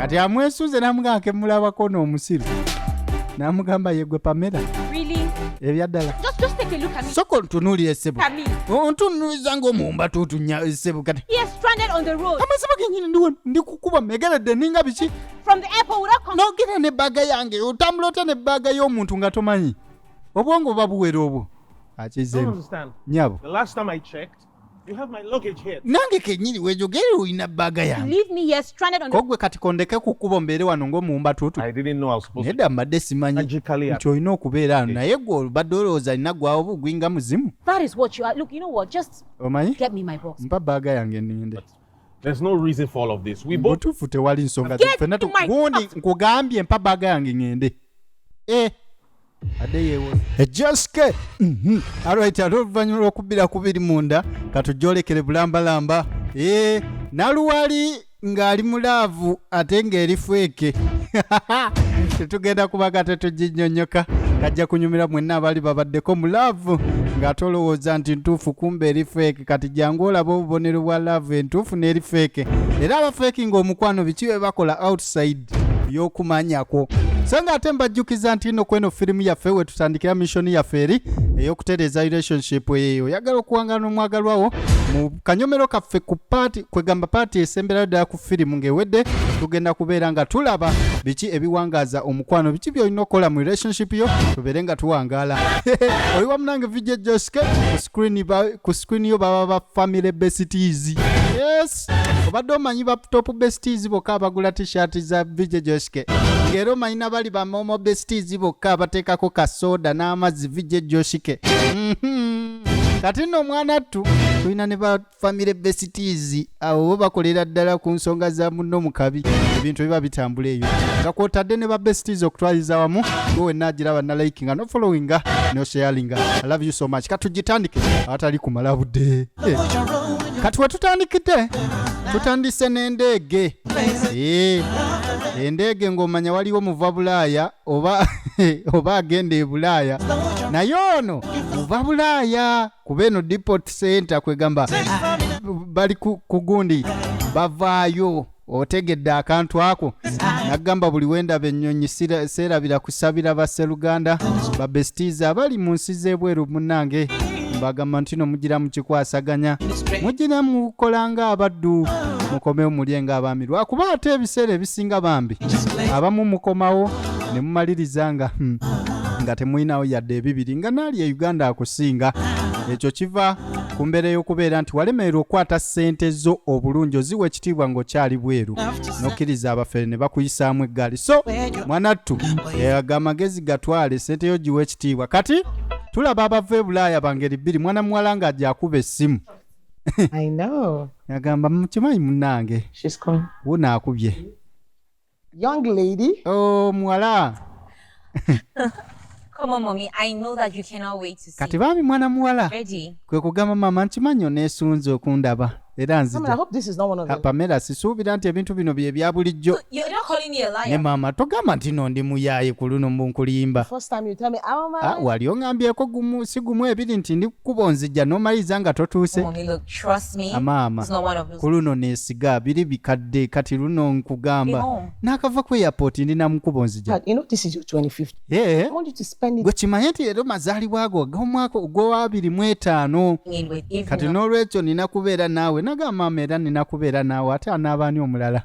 Kati amwesunze n'amugamba kemulabako n'omusiru, n'amugamba yegwe Pamela. Really? Ebyaddala. Just take a look at me. Soko ntunuulire, ssebo. At me. Ontunuuliza ng'omuwumba tuutunya, ssebo. Kati Here, stranded on the road. Amazima genyini, ndi wano ndi kukuba megeredde ninga biki. From the airport without Nogera ne bag yange, otambula otya ne bag y'omuntu nga tomanyi? Obwongo buba buwera obwo. I don't Akizeemu. understand. Nyabo. The last time I checked, you have my luggage here. Nange kenyini wejogere olina bag yange. Leave me here stranded on the Kogwe kati kondeke ku kkubo mbeere wano ng'omuwumba tuutu. I didn't know I was supposed to Nedda, mbadde simanyi magically nti olina okubeera wano, naye gwe obadde olowooza alina gwawo bugwinga muzimu. That is what you are. Look, you know what? Just Omanyi, get me my box. mpa bag yange ninde. There's no reason for all of this. We both Butuufu tewali nsonga. Get Ffenna my gundi box. nkugambye mpa bag yange ŋŋende. Eh, adde yeewola ejoske. Alright, ate oluvannyuma lw'okubbira kubiri munda, katujolekere bulambalamba. Eh, naluwali ng'ali mu love ate ng'eri fake. Tetugenda kubaga tetuginnyonnyoka, kajja kunyumira mwenna abaali babaddeko mu love ng'ate olowooza nti ntuufu, kumbe eri fake. Kati jangu olaba obubonero bwa love entuufu n'eri fake, era aba fake ng'omukwano biki bye bakola outside y'okumanyako. So nga ate mbajjukiza nti nno kweno firimu yaffe we tutandikira mission yaffe eri ey'okutereeza relationship eyo. Oyagala okuwangala n'omwagalwawo mu kanyomero kaffe ku part, kwegamba part esemberayo ddala ku firimu ng'ewedde, tugenda kubeera nga tulaba biki ebiwangaaza omukwano, biki by'olina okukola mu relationship yo tubeere nga tuwangaala. Oli wamu nange VJ Joske. Ku screen ku screen yo baba ba family besties. Yes, obadde omanyi ba top besties bokka abagula T-shirt za VJ Joske, ng'era omanyi nabali ba momo besties bokka abateekako kasoda n'amazzi VJ Joshike. Kati nno omwana ttu tulina ne ba family besties, abo bo bakolera ddala ku nsonga za munno mu kabi, ebintu biba bitambula eyo nga kwotadde ne ba besties okutwaliza wamu. Gwe wenna agiraba na likinga no followinga no sharinga, I love you so much. Katugitandike awatali kumala budde. Eh. Kati we tutandikidde, tutandise n'endeege. Eh, endeege ng'omanya waliwo muva Bulaaya oba agenda e Bulaaya, naye ono muva Bulaaya kuba eno deport center, kwegamba bali ku gundi bavaayo. Otegedde akantu ako? Nagamba buli wendaba ennyonyi seerabira kusabira basseruganda ba besties abali mu nsi z'ebweru. Munnange, mbagamba nti no mugira mukikwasaganya, mugira mukola ng'abaddu, mukomewo mulye ng'abaami, lwakuba ate ebiseera ebisinga bambi abamu mukomawo ne mumaliriza nga nga temulinawo yadde ebibiri, nga naali e Uganda akusinga. Ekyo kiva ku mbeera ey'okubeera nti walemererwa okukwata ssente zo obulungi, oziwa ekitiibwa ng'okyali bweru, n'okkiriza abafere ne bakuyisaamu eggaali. So mwanattu, aga amagezi gatwale, ssente yo giwa ekitiibwa. Kati tulaba abava e Bulaaya bangeri bbiri. Mwana muwala ng'ajja akuba essimu. I know. Agamba, mukimanyi munnange. She's coming. Wuno akubye. Young lady. O muwala. Come on, mommy. I know that you cannot wait to see. Kati bambi mwana muwala Ready? kwe kugamba, maama, nkimanyi oneesunze okundaba, era I mean, I nzija. hope this is not one of Ah, them. Pamela, sisuubira nti ebintu bino bye bya bulijjo. You're not calling me a Ne liar. maama, togamba nti no ndi muyaaye ku luno mbu nkulimba. First time you tell me, I'm Ah, wali oŋŋambyeko gumu si gumu ebiri nti ndi kukuba onzijja, n'omaliriza nga totuuse. Mommy, look, trust me. Ah, maama, It's not one of those. ku luno neesiga, biri bikadde. Kati luno nkugamba Be home. n'akava ku airport, ndi namukuba onzija. You know, this is your 25th. Yeah. I want you to spend it. Gwe kimanye nti leero mazaalibwa go ag'omwaka ogw'o25. In with even Kati n'olwekyo nina kubeera naawe. Nagamba, maama, era nina kubeera naawe, ate anaabaani omulala?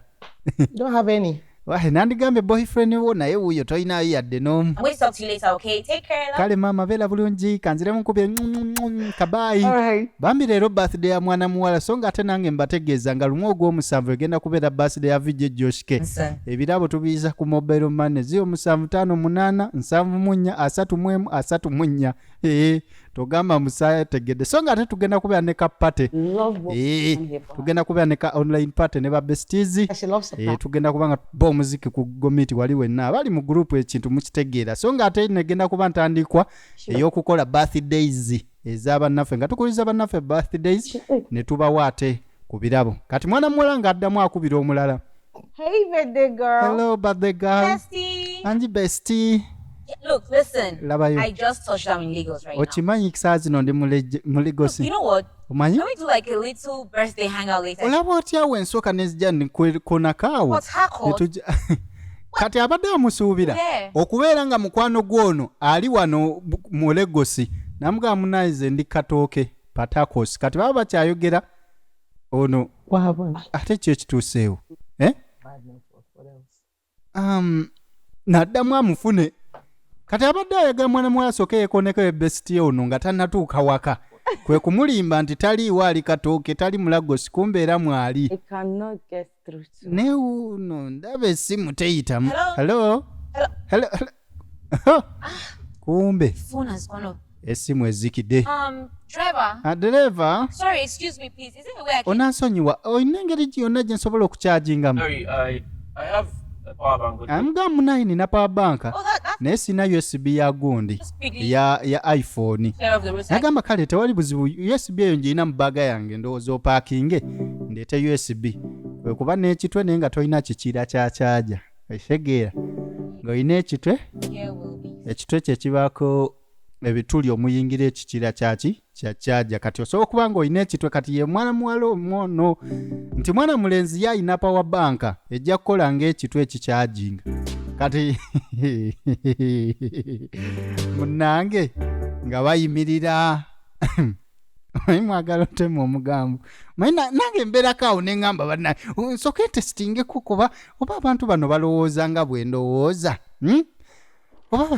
You don't have any. Wahe, nandigambye boyfriend wo, naye wuuyo tolinayo yadde n'omu. I'm going to talk to you later, okay? Take care. Love. Kale maama, beera bulungi, kanziremu nkubye kabayi. All right. Bambi leero birthday ya mwana muwala, so nga ate nange mbategeeza nga lumu ogw'omusanvu egenda kubeera birthday ya VJ Joshke. Listen. Ebirabo tubiyiza ku mobile money 0758 74 31 34. Ee, togamba musategedde. So nga ate tugenda kubeera ne ka party. Love what Ee, I'm here for. tugenda kubeera ne ka online party ne ba besties. She loves the Eh, tugenda kuba nga tuba omuziki ku gomiti wali wenna abali mu group, ekintu mukitegeera. So nga ate negenda kuba ntandikwa ey'okukola birthdays ez'abannaffe, nga tukuliza bannaffe birthdays ne tubawa ate ku birabo. Kati mwana muwala ng'addamu akubira omulala. Hey, birthday girl. Hello, birthday girl. Bestie. Angi bestie. Yeah, look, listen. Labayo. I just touched down in Lagos right now. Okimanyi saa zino ndi mu mu Lagos. You know what? Omanyi Can we do like a little birthday hangout later? Olaba otya ensooka nezija nkonakaawo. Port Harcourt? Kati abadde amusuubira Yeah. okubeera nga mukwano gw'ono ali wano mu Lagos, namugamba munayize ndi katooke Patakos. Kati baba bakyayogera ono. What happened? Ate ki ekituuseewo, eh? Naddamu amufune. Kati abadde ayagala mwana muwala asooke yeekoneko ebesiti ono nga tannatuuka waka, kwe kumulimba nti taliiwo, ali katooke, tali mu Lagos, kumbe era mwali. I cannot get through to. Ne uno ndaba essimu teyitamu. Hello? Hello? Hello? Hello, hello. Kumbe Phone has gone off. Essimu ezikidde. Driver. Adereva. Sorry, excuse me, please. Is there a way I can? Onansonyiwa, olina engeri yonna gye nsobola okukyajingamu? Sorry, I have a power bank with me. Amugamba munaye nina power bank, Oh, that's naye sina USB ya gundi just quickly ya iPhone. clear off the roadside. Nagamba kale tewali buzibu, USB eyo ngirina mu baaga yange, ndowooza opaakinge ndeete USB. Kwe kuba n'ekitwe naye nga tolina kikira kya kyaja ekitegeera ng'olina ekitwe. Here will be. Ekitwe kye kibaako ebituli omuyingira ekikira kyaki kya kyaja. Kati osobola okuba ng'olina ekitwe. Kati ye mwana muwala omwono nti mwana mulenzi ye ayina power bank ejja kukola ng'ekitwe ekikyajinga. Kati munnange nga bayimirira, manyi mwagala otema omugambo, manyi nange mbeerako awo ne ŋŋamba banna nsooke ntesitingeko kuba oba abantu bano balowooza nga bwe ndowooza, Oba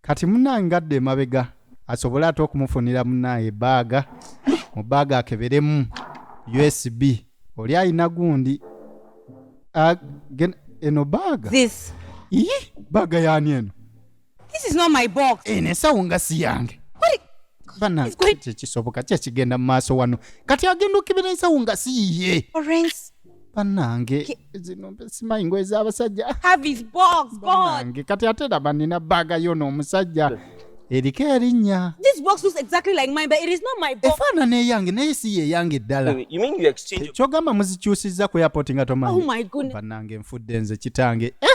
kati munnange ngadde emabega asobole ate okumufunira munnaye ebaaga, mu baaga akeberemu USB oli ayina gundi. Eno baaga. This. Ii, baaga yaani eno? This is not my box. Eno ensawo nga si yange bana. It's going- Kyekisoboka kyekigenda mu maaso wano? Kati agenda okebera ensawo nga si yiye. Lawrence, Bannange, zino simanyi ngoye z'abasajja. have his box. God. Bannange, kati ate raba nina baaga yono omusajja eriko erinnya. This box looks exactly like mine, but it is not my box. Efaanana eyange naye si ye eyange eddala. You mean you exchange your Kyogamba muzikyusizza ku airport nga Oh tomanyi? my goodness. Bannange, nfudde nze kitange, eh!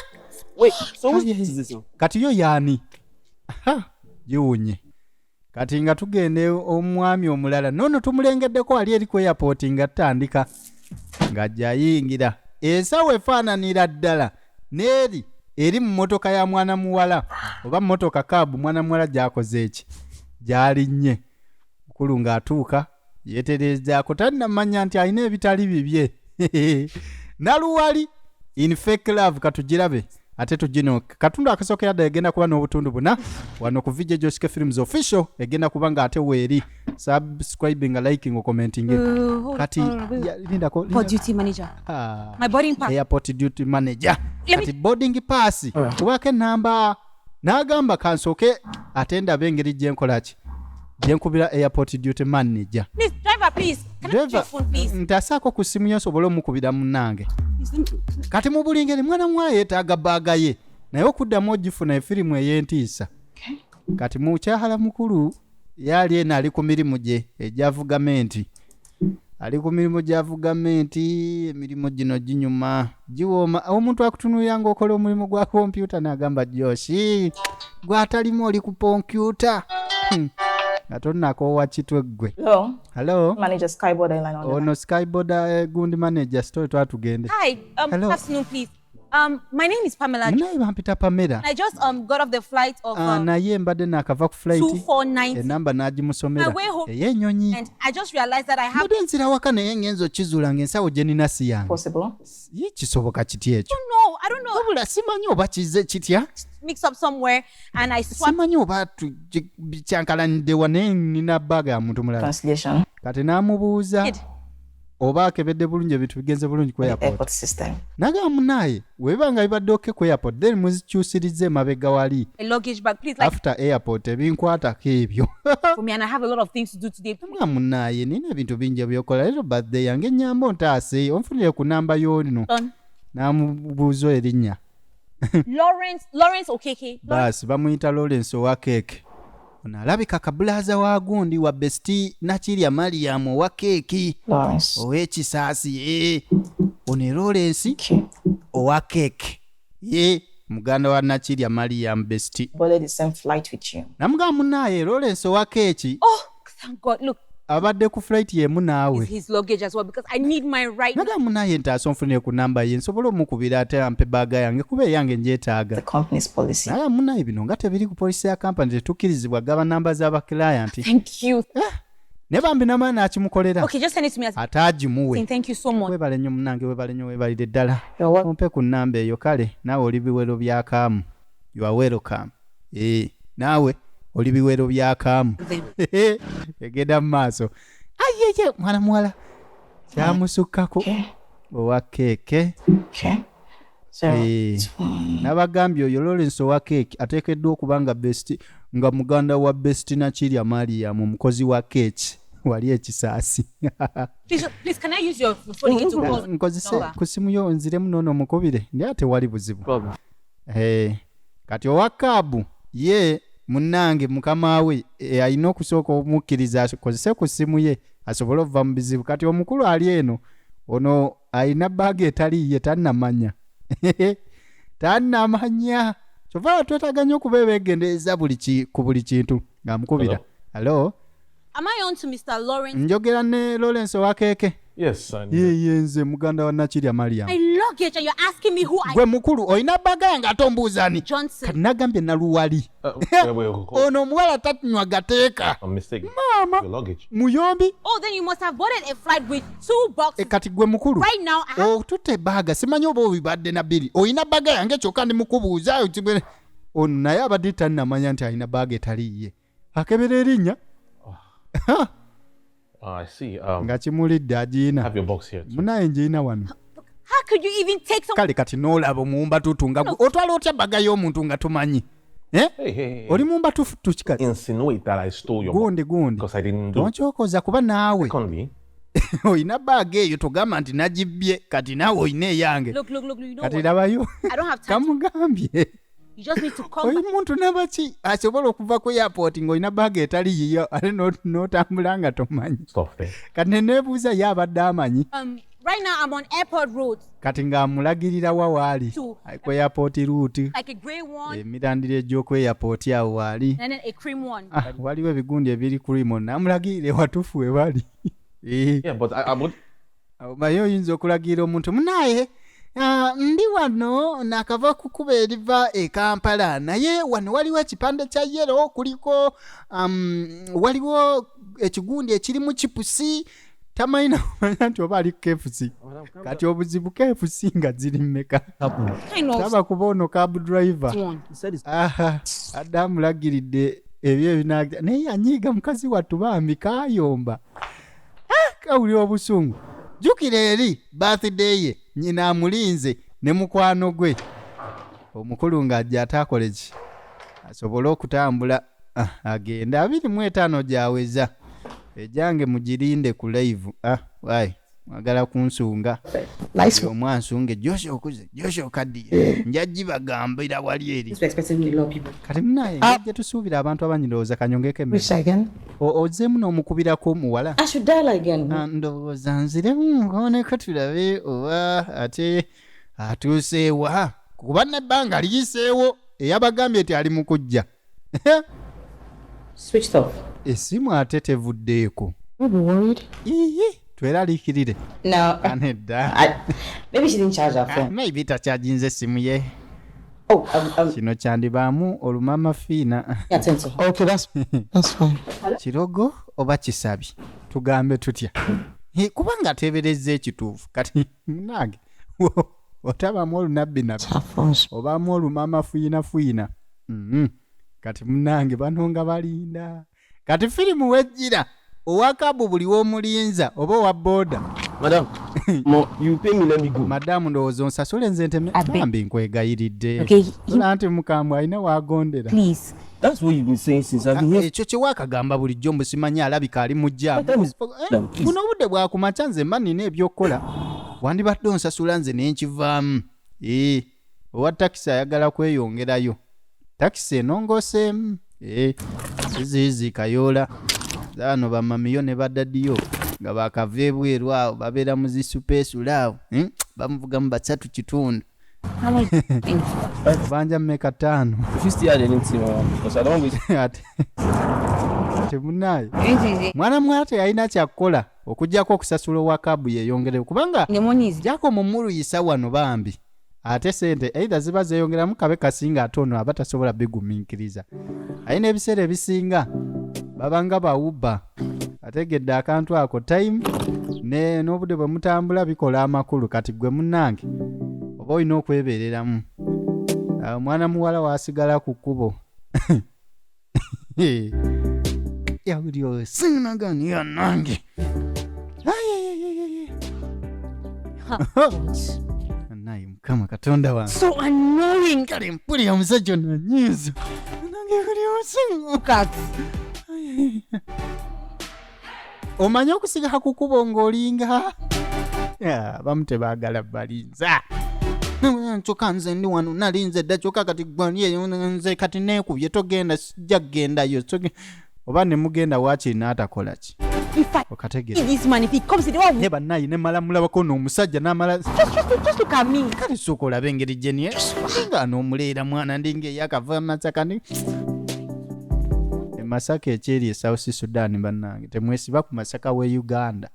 Wait, so who's Aye. is this now? Kati yo yaani? Aha, giwunye. Kati nga tugenda omwami omulala noono tumulengeddeko ali eri ku airport nga tutandika ng'ajja ayingira, ensawo efaananira ddala n'eri eri mu mmotoka ya mwana muwala oba mmotoka kaabu mwana muwala gy'akoze eki gy'alinnye. Mukulu ng'atuuka yeeterezaako, tannamanya nti alina ebitali bibye. Naluwali in Fake Love, katugirabe ate tugino katundu akasookera ddala. Egenda kuba n'obutundu buna wano ku VJ Joshike Films Official. Egenda kuba nga ate weeri subscribing, liking, commenting. Kati lindako. Port duty manager. Ah. My boarding pass. Airport duty manager. Kati boarding pass kubako enamba, n'agamba kansooke ate ndabe engeri gyenkolaki gyenkubira airport duty manager. Please, driver, please. Can I have your Driver, phone, please? ntasaako ku simu yo nsobole omukubira munnange. Kati mu buli ngeri mwana mwayo yeetaaga baaga ye, naye okuddamu ogifuna efirimu ey'entiisa. Kati mukyala mukulu yaali eno ali ku mirimu gye egya gavumenti, ali ku mirimu gya gavumenti. Emirimu gino ginyuma, giwooma. Omuntu akutunuulira ng'okola omulimu gwa kompyuta n'agamba Joshi gwatalimu oli ku kompyuta, nga tonnakoowa kitwe ggwe. Hello. Hello. Manager Skyboard Airline on the line. Ono Skyboard gundi manager story twatugende. Hi. Hello. Good afternoon, please. My name is Pamela. Munaye bampita Pamela. I just got off the flight of Ah, naye mbadde naakava ku flight 2490 enamba n'agimusomera My way home. ey'ennyonyi. And I just realized that I have Mbadde nzira waka naye ngenza okizuula ng'ensawo gye nina si yange. Possible. Ye kisoboka kiti ekyo? No, I don't know. Wabula simanyi oba kize kitya. Mixed up somewhere and I swapped Simanyi oba kyankalanidde wa, naye nina baaga ya muntu mulala. Translation. Kati n'amubuuza it. Oba akebedde bulungi, ebintu bigenze bulungi ku The airport. airport system. Nagamba munaaye webiba nga bibadde okay ku airport, then muzikyusirize emabega wali A luggage bag, please, like after airport, ebinkwatako ebyo. for me, and I have a lot of things to do today. Nga munaaye nina ebintu bingi ebyokola leero, birthday yange, ennyamba ontaase onfunire ku namba y'ono. Done. N'amubuuza erinnya. Lawrence Okeke. Baasi bamuyita Lawrence owa keeke. Ono alabika kabulaaza wa gundi wa bestie Nakirya Mariam owa keeki. Lawrence. Ow'ekisaasi, ee ono e Lawrence Okay. owa keeke. Ye muganda wa Nakirya Mariam Besti. Boarded the same flight with you. Namugamba munaaye Lawrence owa keeki Oh, thank God. Look, abadde ku flight yemu naawe. it's his luggage as well because I need mine right now. Nagamba munaaye ntaasa onfunire ku namba ye nsobole omukubira ate ampe baaga yange kuba eyange ngyetaaga. The company's policy. Naye munaaye bino nga tebiri ku polisi ya kampani, tetukkirizibwa gaba namba z'abaklayant. Thank you. Naye bambi namala n'akimukolera. Okay, just send it to me as Ate agimuwe. Thank you so much. Webale nnyo munange, webale nnyo, webalire ddala. You're welcome. Ompe ku nnamba eyo. Kale naawe oli biwero bya kaamu. You are welcome. Ee, naawe oli biwero bya kaamu. Egenda mu maaso. Ayeye, mwana muwala kyamusukkako owa keeke. Okay. Zero. Eh, nabagambye oyo Lawrence owa keeki ateekeddwa okuba nga best, nga muganda wa Besti Nakirya Mariam, omukozi wa keeki wali ekisaasi. Please, please, can I use your phone again to call? Nkozese Number. ku simu yo nziremu noono omukubire, ndi ate wali buzibu. Problem. Eh, kati owa kaabu ye munnange mukama we alina okusooka omukkiriza akozese ku ssimu ye asobole okuva mu bizibu. Kati omukulu ali eno, ono alina baaga etali ye, tannamanya, tannamanya. Kyova twetaaga nnyo okuba ebeegendereza buli ku buli kintu. Ng'amukubira, halo. Am I on to Mr. Lawrence? Njogera ne Lawrence owa keeke? Yes, and Ye nze muganda wa Nakirya Mariam. My luggage, and you're asking me who I Gwe mukulu olina baaga yange ate ombuuza ani? Johnson. Kati nagambye naluwali. Wait, wait, wait, hold Ono omuwala tanywa gateeka. on. Mistake. Maama. Your luggage. Muyombi. Oh, then you must have boarded a flight with two boxes. E, kati gwe mukulu Right now, I have otutte ebaaga, simanyi oba obibadde na bbiri, olina baaga yange kyokka ndi mukubuuza. Ono naye abadde tannamanya nti alina baaga etali ye, akebera erinnya. Ah, I see. Nga kimulidde agiina. Have your box here too. Munaye ngiina wano. How could you even take some Kale kati n'olaba omuwumbatuutu nga gwe otwala otya baga y'omuntu nga tumanyi? Eh? Hey, hey, hey. Oli mumbatuutu kikati. Insinuate that I stole your box Gundi gundi. because I didn't do. Tonkyokoza kuba naawe Secondly, olina baaga eyo, togamba nti nagibbye, kati naawe olina eyange. Look, look, look, you know Kati what? labayo. I don't have time. Kamugambye, You just need to come oli back. muntu nabaki asobola okuva ku airport ng'olina baaga etali yiyo ate n'otambula nga tomanyi? stuff there. Kati neneebuuza ye abadde amanyi. Right now I'm on Airport Road Kati ng'amulagirira wa waali To- ku airport route. like a grey one Emirandiro egy'oku airport awo waali. and then a cream one. Ah, waliwo ebigundi ebiri cream, namulagirire watuufu we bali. Eh. Yeah, but I would. Omanyi oyinza okulagirira omuntu, munaye ah, ndi wano nakava kukuba eriva e Kampala, naye wano waliwo ekipande kya yellow kuliko waliwo ekigundi ekirimu chipusi. Tamanyi nakumanya nti oba ali ku KFC. Kati obuzibu KFC nga ziri mmeka? Kind of Taba kuba ono cab driver one. He said it's aha, adde amulagiridde ebyo ebina, naye yanyiiga mukazi wattu bambi kayomba. Ah, kawulira obusungu. Jjukira eri birthday ye, nyina amulinze ne mukwano gwe omukulu ng'ajja ate akole ki asobole okutambula. Ah, agenda 25 gyaweza ejange mugirinde ku live. Ah, wai mwagala kunsunga. Nice. Omwansunge Joshua okuze, Joshua okaddiye, nja gibagambira wali eri. We're expecting a lot of people. Kati munaye ngajja tusuubira abantu abanyirowooza kanyongeko emmere. Which again? Ozzeemu n'omukubirako omuwala. I should dial again. Ah, ndowooza nziremu nkooneko tulabe oba ate atuuseewa, kuba nebbanga liyiseewo eyabagambye nti ali mu kujja. Switched off. Essimu ate tevuddeeko. You'll be worried. Iye, tweraliikirire. No. Nedda. Maybe she didn't charge her phone. Maybe takyajinza essimu ye. Oh, Kino kyandibaamu olumama fiina. Attend to her. Okay, that's fine. Kirogo oba kisabi, tugambe tutya? Kubanga ateeberezza ekituufu. Kati munange otabamu olunabbinabbi obaamu olumama fuyina fuyina. Kati munange bano nga balinda, kati firimu wejjira owakabu buli w'omulinza oba owa booda. Madam, mo, you pay me, let me go. Madamu, ndowooza onsasule nze nteme. Bambi nkwegayiridde. Okay, Ola nti mukambwe alina wagondera. Please. That's what you've been saying since I've been here. Ekyo kyewakagamba bulijjo mbu simanyi alabika ali mu jjaamu. My time is- Madam, please. Buno obudde bwakumakya, nze mba nina ebyokukola, wandibadde onsasula nze nenkivaamu. Ee, owa takisi ayagala kweyongerayo, takisi enongoseemu. Ee, ziziizi kayoola zaano bamamiyo ne badadiyo nga bakava ebweru awo babeera mu zisupeesula awo, Bamuvugamu basatu kitundu. How much? Obanja mmeka? 5. If you still had anything, because I don't waste. Ate temunaye Anything. mwana mwala teyalina kyakukola okuggyako okusasula owa kaabu yeeyongere kubanga The money is jako mumuluyisa wano bambi, ate sente either ziba zeeyongeramu kabe kasinga, ate ono aba tasobola bigumiikiriza. Aye n'ebiseera ebisinga babanga bawubba ategedde akantu ako time ne n'obudde bwe mutambula bikola amakulu. Kati gwe munnange oba olina okwebeereramu. Ah, omwana muwala waasigala ku kkubo yawulira sinaganiya nange. Ai, ai, ai, ai, ai. Naye Mukama Katonda wange. So annoying. Kale mpulira omusajja ono anyiiza nange kuli osinga. Look at. Omanyi okusiga ku kkubo ng'olinga abamu tebaagala balinza. Kyokka nze ndi wano nalinze dda, kyokka kati gwani nze kati neekubye togenda, sijja kugendayo. Oba ne mugenda waakiri n'atakola ki. If I Okategeera. see this man, if he comes, the one Ne bannaye ne mala mulabako n'omusajja n'amala. Just look at me. Kale sooka olabe engeri gye niye nga n'omuleera mwana ndinga eyakava Masaka ni e Masaka ekyeri e South Sudan. Bannange temwesiba ku Masaka we Uganda.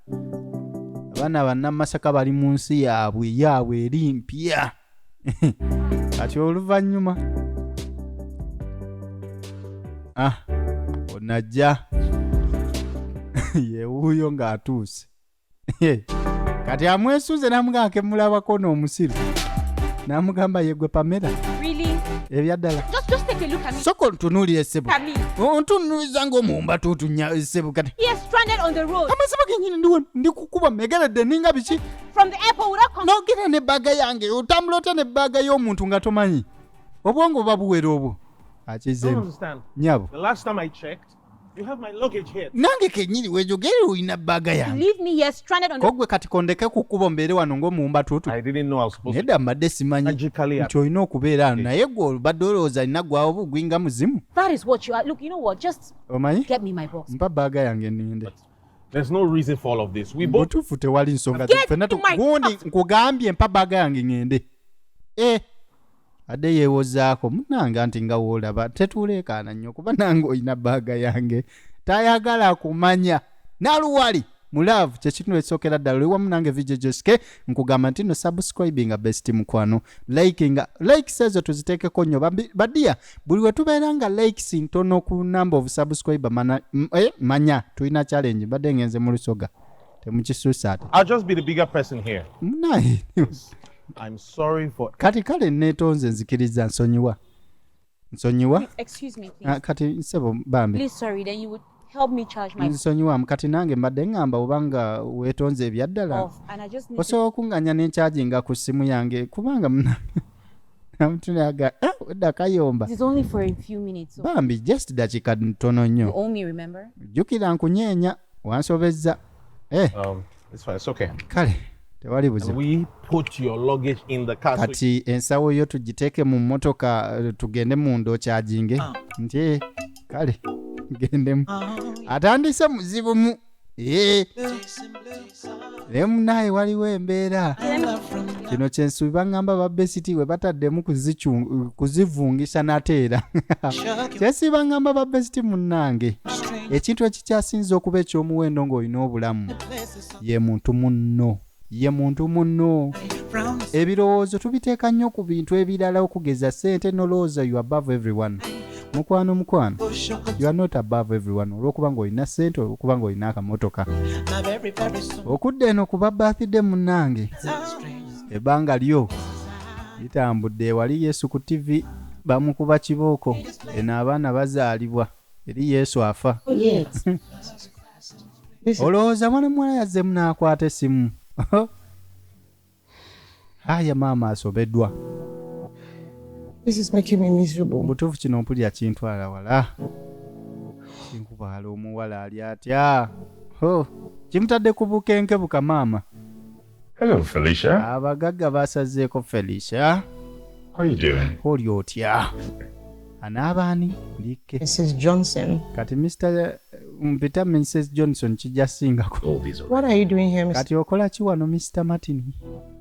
Abaana bannamasaka bali mu nsi yaabwe yaabwe eri mpya. Kati oluvannyuma ah onajja yewuuyo ng'atuuse. Kati amwesuze n'amugamba kemulabako n'omusiru n'amugamba yegwe Pamela. Really? Ebyaddala. Just take a look at me. Soko ntunuulire ssebo. At me. Ontunuuliza ng'omuwumba tuutunya ssebo kati. He is stranded on the road Amazima genyini ndiwo ndi kukuba megeredde ninga biki. From the airport without N'ogenda n'ebbaga yange, otambula otya n'ebbaga y'omuntu nga tomanyi obwongo buba buwera obwo I don't akizeemu. understand. Nyabo. The last time I checked, you have my luggage here. Nange kenyini wejogere olina bbaga yange. Leave me here stranded on the Ko gwe kati kondeke ku kkubo mbeere wano ng'omuwumba tuutu. I didn't know I was supposed to Nedda, mbadde simanyi magically nti olina okubeera ano, naye gwe obadde olowooza alina gwawo bugwinga muzimu. That is what you are. Look, you know what? Just Omanyi get me my box. mpa baaga yange ninde. There's no reason for all of this. We both Butuufu tewali nsonga. Get Ffenna my gundi nkugambye mpa baaga yange ŋŋende. E adde yeewozaako munange nti nga woolaba tetuleekaana nnyo kuba nange olina baaga yange tayagala kumanya naluwali mu love. Kyekintu ekisookera ddala oli wamu nange VJ Joske, nkugamba nti no subscribinga best mukwano, likinga, likes ezo tuziteekeko nnyo. Badiya buli we tubeera nga likes ntono ku number of subscriber mana, manya tulina challenge. Mbadde ngenze mu Lusoga temukisuusa ate. I'll just be the bigger person here. Munaye. I'm sorry for Kati kale neetonze, nzikiriza, nsonyiwa, nsonyiwa. Excuse me, please. Ah, kati nsebo bambi. Please, sorry. Then you would help me charge my Nsonyiwamu. Kati nange mbadde ŋŋamba obanga weetonze ebyaddala off, and I just need to osobola okuŋŋanya n'enkyajinga ku ssimu yange kubanga mutunaga wedda kayomba. It is only for a few minutes. So Bambi just dakiika ntono you nnyo. owe me, remember? Jjukira nkunyeenya wansobezza. Eh, It's fine, it's okay. Kale tewali buzibu. We put your luggage in the car. So Kati ensawo yo tugiteeke mu mmotoka tugende munda okyajinge nti kale gendemu. Atandise muzibu mu naye munaye waliwo embeera kino kyensuubi baŋŋamba babesiti we bataddemu kuzivungisa nateera kyensuubi baŋŋamba babesiti munnange ekintu ekikyasinza okuba ekyomuwendo ng'olina obulamu ye muntu munno, ye muntu munno. Ebirowoozo tubiteeka nnyo ku bintu ebirala okugeza ssente nolowooza you above everyone. Mukwano, mukwano, you are not above everyone olw'okuba ng'olina ssente, olw'okuba ng'olina akamotoka. Okudda eno kuba birthday munnange ebbanga lyo litambudde. Wali Yesu ku TV bamukuba kibooko, eno abaana bazaalibwa, eri Yesu afa. Oh, yes. This is Olowooza mwana muwala yazzeemu n'akwata essimu. Aya maama asobeddwa. This is making me miserable. Butuufu kino mpulira kintwala wala kinkubaala. Omuwala ali atya? Ho, kimutadde ku bukenke buka maama. Hello, Felicia. Abagagga basazeeko Felicia. How are you doing? Oli otya? Anaabaani likke. Mrs. Johnson. Kati Mr mpita Mrs Johnson kijja singako. All these What are you doing here, Mr. Kati okola ki wano, Mr Martin?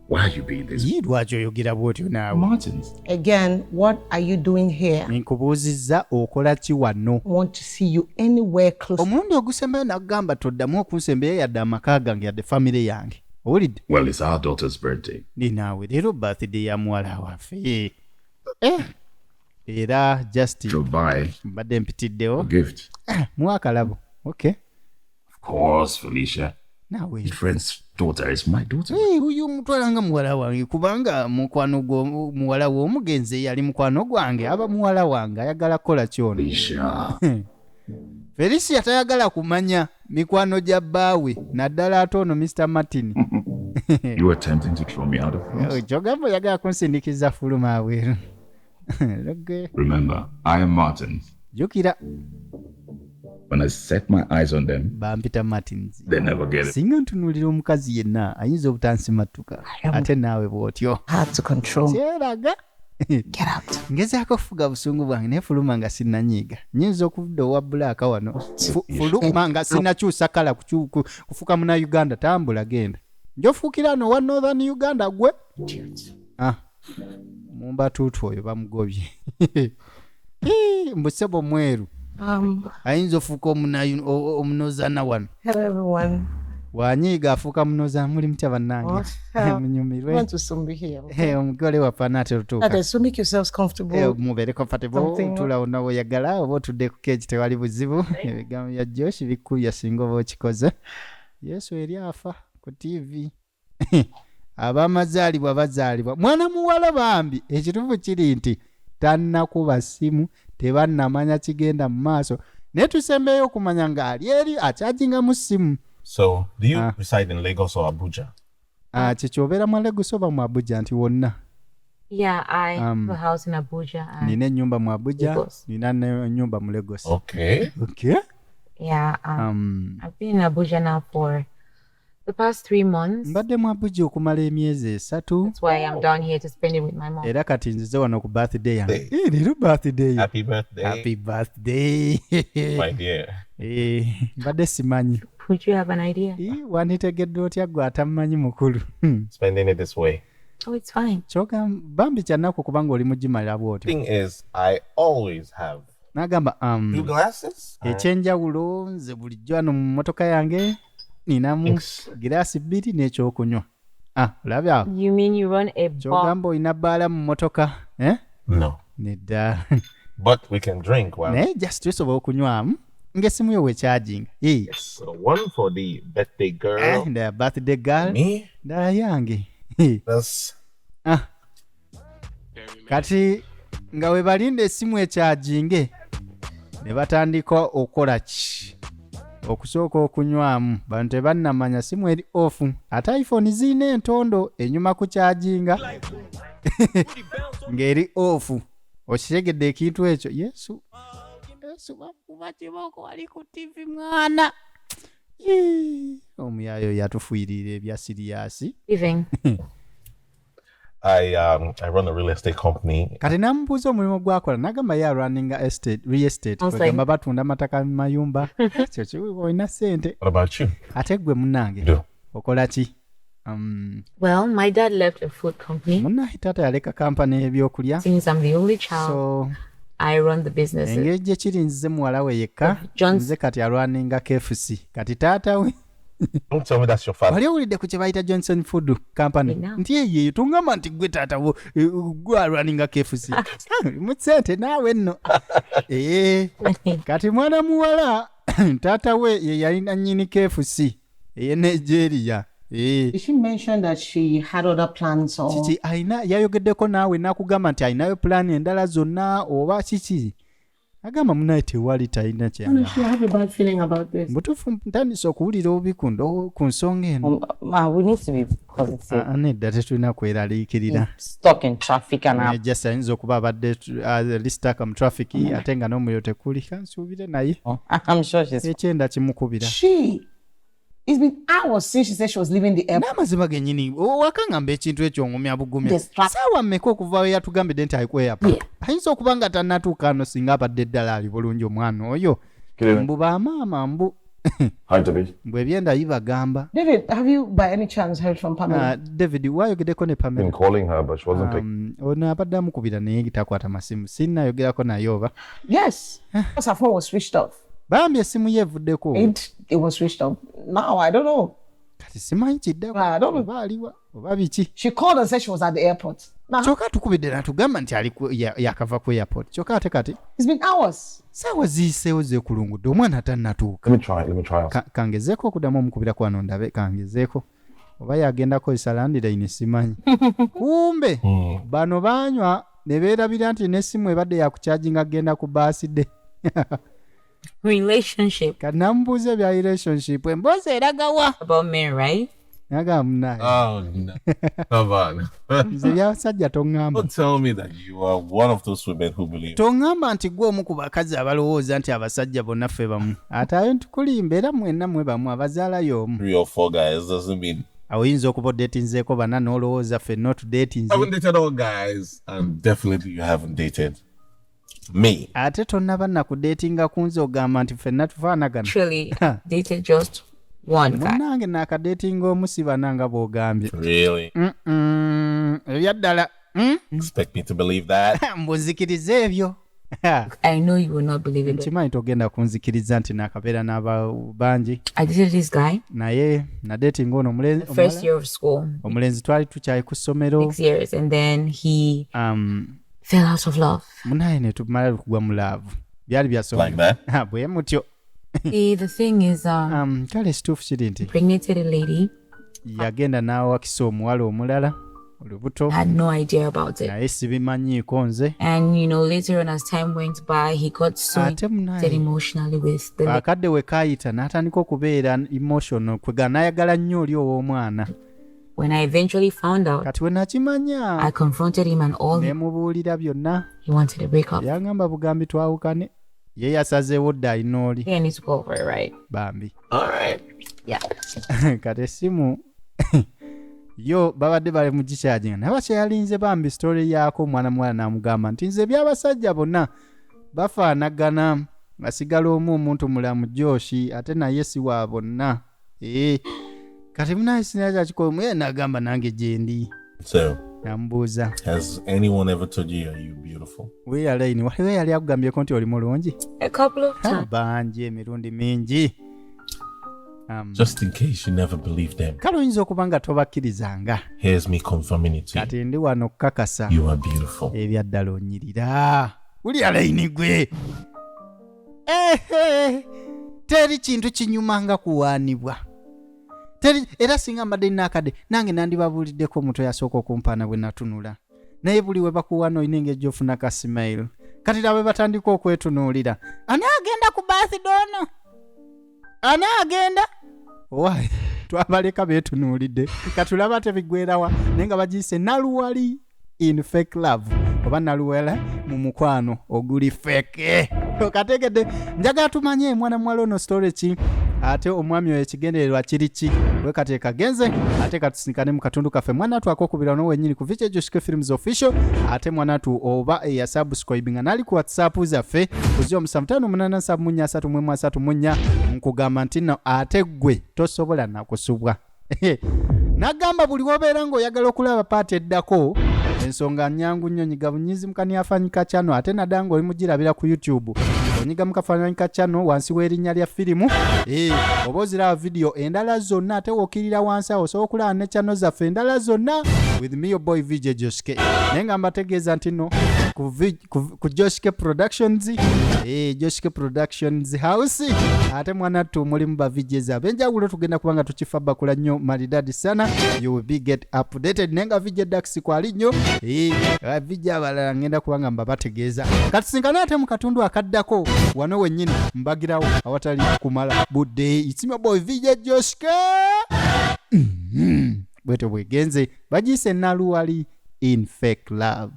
Why are you being this? Ye lwaki oyogera bw'otyo naawe? Martins. Again, what are you doing here? Nkubuuzizza okola ki wano? I want to see you anywhere close. Omulundi ogusembayo nakugamba toddamu okunsembeyo yadde amaka gange yadde famire yange, owulidde? Well, it's our daughter's birthday. Ndi naawe leero birthday ya muwala waffe. Eh, era just Drove by mbadde mpitiddewo a gift. Muwa akalabo. Okay. Of course, Felicia. Naawe. Your friend's daughter is my daughter. Eh, uyu mutwala nga muwala wange kubanga mukwano gwo muwala we omugenzi yali mukwano gwange aba muwala wange ayagala kukola kyono. Felicia. Felicia tayagala kumanya mikwano gya bbaawe naddala ate ono Mr Martin. You attempting to throw me out of the house? Kyogamba oyagala kunsindikiza fuluma abweru. Okay. Remember, I am Martin. Jjukira When I set my eyes on them, bampita Martins. they never get it. Singa ntunuulira omukazi yenna ayinza obutansimattuka ate naawe bw'otyo. Hard to control. Kyeraga. Get out. Ngezaako okufuga busungu bwange naye fuluma nga sinnanyiiga. Nyinza okudda owa bulaaka wano. Fuluma nga sinnakyusa kala kufuuka muna Uganda tambula genda. Njofuukira ano owa Northern Uganda gwe. Ah. Mumbatuutu oyo bamugobye. Ii, mbu ssebo mweru. Ayinza ofuuka omunozana wano. Hello, everyone. Wanyiiga afuuka munozana muli mutya bannange. Oh, Munyumirwe. I want to soon be here. Eh, omugole waffe anaatera otuuka. Okay, so make yourselves comfortable. Eh, mubeere comfortable Something- otuula wonna woyagala oba otudde ku keeki tewali buzibu. Ebigambo bya Josh bikubya singa oba okikoze. Yesu eri afa ku TV. Abamazaalibwa bazaalibwa mwana muwala bambi ekituufu kiri nti tannakuba ssimu tebannamanya kigenda mu maaso naye tusembeyo okumanya ng'ali eri akyajingamu ssimu. So, do you reside in Lagos or Abuja? Ah, kiki obeera mu Lagos oba mu Abuja nti wonna? Yeah, I have a house in Abuja. And Nina ennyumba mu Abuja, Lagos. nina n'ennyumba mu Lagos. Okay. Okay. Yeah, I've been in Abuja now for the past 3 months. Mbadde mu Abuja okumala emyezi 3. That's why I'm down here to spend it with my mom. Era kati nzize wano ku birthday yange. Eh, leero birthday. Happy birthday. Happy birthday. My dear. Eh, mbadde simanyi. Would you have an idea? Eh, wanditegedde otya gwe atamumanyi mukulu? Spending it this way. Oh, it's fine. Kyoka bambi kyannaku kubanga oli mugimalira bw'otyo. Thing is, I always have N'agamba two glasses. Ekyenjawulo nze bulijjo wano mu mmotoka yange ninamu giraasi 2 n'ekyokunywa. Ah, olabye awo? You mean you run a bar? Kyogamba olina bbaala mu mmotoka, eh? No. Nedda. But we can drink while. Naye just tusobola okunywamu ng'essimu yo wekyajinga. So one for the birthday girl. The birthday girl. Me? Ndala yange. That's Ah. Kati nga we balinda essimu ekyajinge ne batandika okukola ki? Okusooka okunywamu bano tebannamanya simu eri off ate iPhone zirina entondo enyuma ku kyajinga ng'eri off. Okitegedde ekintu ekyo? Yesu. Yesu bakuba kibooko wali ku TV mwana. Yee. Omuyaayo yatufuirira ebya siriyasi. Living. I run a real estate company. Kati namubuuza omulimu gwakola n'agamba ye arunninga estate, real estate. Sounds Kwegamba like- batunda amataka mu mayumba. Ekyo kiwe olina ssente. What about you? Ate ggwe munnange okola ki? Well, my dad left a food company. Munnaye taata yaleka kampani y'ebyokulya. Since I'm the only child, So I run the business. engeri gye kiri nzize muwala we yekka nze kati alwaninga KFC. Kati taata we Don't tell me that's your father. wali owulidde ku kye bayita Johnson Food Company No. nti eyo eyo tongamba nti gwe taata wo gwe alwaninga KFC. Mu ssente naawe nno. Ee, kati mwana muwala taata we ye yalina nnyini KFC ey'e Nigeria. Ee. Did she mention that she had other plans or Kiki alina yayogeddeko naawe n'akugamba nti alinayo pulaani endala zonna oba kiki? Agamba munnaye tewali talina kyeyagamba. Honestly, I have a bad feeling about this. Mbutuufu ntandise okuwulira obubi ku nsonga eno. Ma, we need to be positive. Ah, nedda tetulina kweraliikirira. Stuck in traffic and Naye just ayinza okuba abadde lisitaka mu traffic ate nga n'omuliro tekuli kansuubire naye. I'm sure she's Ekyenda kimukubira. She It's been hours since she said she was leaving the airport. N'amazima gennyini wakangamba ekintu ekyo ngumya bugumya. Yes, Saawa mmeka okuva we yatugambidde nti ali ku airport? Ayinza okuba nga tannatuuka ano singa abadde ddala ali bulungi omwana oyo. Mbu bamaama mbu Hi, David. Mbwe ebyenda bibagamba. David, have you by any chance heard from Pamela? Ah, David, wayogeddeko ne Been Pamela? calling her, but she wasn't picking. Ono abadde amukubira naye takwata masimu, sinnayogerako naye oba. Yes. Because her phone was switched off. Bambi essimu ye evuddeko. It was switched off. Now I don't know. Kati simanyi kiddako I don't know. oba aliwa oba biki. She called and said she was at the airport. Now Kyokka atukubidde n'atugamba nti ali yakava ku airport, kyokka ate kati it's been hours. Saawa ziyiseewo zeekulungudde, omwana tannatuuka. Let me try. Let me try. Kangezeeko okuddamu omukubira wano ndabe, kangezeeko oba yagenda kozesa landirayini simanyi. Kumbe bano baanywa ne beerabira nti n'essimu ebadde yakukyajinga kugenda ku baasidde. Relationship. Kati namubuuza ebya relationship, emboozi eragawa? About men, right? Nagamba munaye. Oh no. Come on. Nze ebyabasajja toŋŋamba. Don't tell me that you are one of those women who believe Toŋŋamba nti gwe omu ku bakazi abalowooza nti abasajja bonna ffe bamu. Ate ayo ntikulimba, era mwenna mwe bamu, abazaalayo omu. 3 or 4 guys doesn't mean Awo oyinza okuba odeetinzeeko bana n'olowooza ffenna otudeetinze. I haven't dated all guys, and definitely you haven't dated me. Ate tonnaba nakudeetinga ku nze ogamba nti ffenna tufaanagana. Actually, dated just one guy. Munnange naakadeetinga omu si bana nga bw'ogambye. Really? Ebyaddala. Expect me to believe that? Mbu nzikiriza ebyo. I know you will not believe it, but Nkimanyi togenda kunzikiriza nti naakabeera n'aba bangi. I dated this guy Naye nadeetinga ono the first year of school, omulenzi twali tukyali ku ssomero. 6 years, and then he fell out of love. Munaye ne tumala kugwa mu laavu. Byali bya ssomero. Like that? Bwe mutyo. See, the thing is, Kale ekituufu kiri nti impregnated a lady, yagenda n'awakisa omuwala omulala olubuto. had no idea about it. Naye sibimanyiiko nze. And you know, later on, as time went by, he got so Ate munaye invested emotionally with the lady. akadde we kaayita n'atandika okubeera emotional, kwega n'ayagala nnyo oli ow'omwana. When I eventually found out, Kati we nakimanya, I confronted him and all ne mubuulira byonna. he wanted a breakup. Yangamba bugambi twawukane, ye yasazeewo dda alina oli. I need to go over it, right? Bambi. All right. Yeah. Kati essimu yo babadde bali mu gikyajinga, naye bakyayalinze bambi story yaako omwana muwala n'amugamba nti nze eby'abasajja bonna bafaanagana, asigala omu omuntu mulamu Joshi, ate naye si wa bonna. Kati munaye sina kyakikola, muye n'agamba nange gye ndi. So, Namubuuza, has anyone ever told you are you beautiful? Weeyalaini waliwo eyali akugambyeko nti oli mulungi? A couple of times. Bangi, emirundi mingi. Just in case you never believed them, Kale oyinza okuba nga tobakkirizanga. here's me confirming it to you. Kati ndi wano okukakasa. You are beautiful. Ebyaddala onyirira. Wulira layini gwe. Ehe, teri kintu kinyuma nga kuwaanibwa. Teri, era singa mbadde nina akadde nange nandibabuuliddeko omuntu eyasooka okumpaana bwe natunula. Naye buli we bakuwaana olina engeri gy'ofuna ka smile. Kati laba batandika okwetunuulira. Ani agenda ku birthday ono? Ani agenda? Why? Twabaleka beetunuulidde. Katulaba tebiggwerawa naye nga bagiyise Naluwali in fake love oba Naluwala mu mukwano oguli fake. Okategedde? Njagala tumanye mwana muwala ono story ki, ate omwami oyo ekigendererwa kiri ki. Wekati kagenze ate katusinkane mu katundu kaffe mwana tu akokubira ono wennyini ku VJ Joshike Films Official, ate mwana tu oba eyasubscribinga nali ku WhatsApp zaffe ku 07587434, nkugamba nti nno ate ggwe tosobola nakusubwa. Nagamba buli wobeera ng'oyagala okulaba paati eddako, ensonga nyangu nnyo, nyiga bunyizi mukaniafanyika channel, ate naddala ng'oli mugirabira ku YouTube, onyiga mu kafaananyi ka channel wansi w'erinnya lya firimu, oba oziraba vidiyo endala zonna, ate wookirira wansi awo osobola okulaba ne channel zaffe endala zonna with me your boy VJ Joshike. Naye nga mbategeeza nti nno ku Joshike Productions, Joshike Productions House, ate mwana ttu mulimu ba VJs ab'enjawulo, tugenda kuba nga tukifa bakula nnyo maridadi sana, you will be get updated. Naye nga VJ Dax kwali nnyo, VJ abalala ngenda kuba nga mbabategeeza. Katusinkane ate mu katundu akaddako wano wennyini mbagirawo awatali kumala budde. It's my boy VJ Joshike. Bwetyo bwegenze, bagiyise Naluwali in fake love.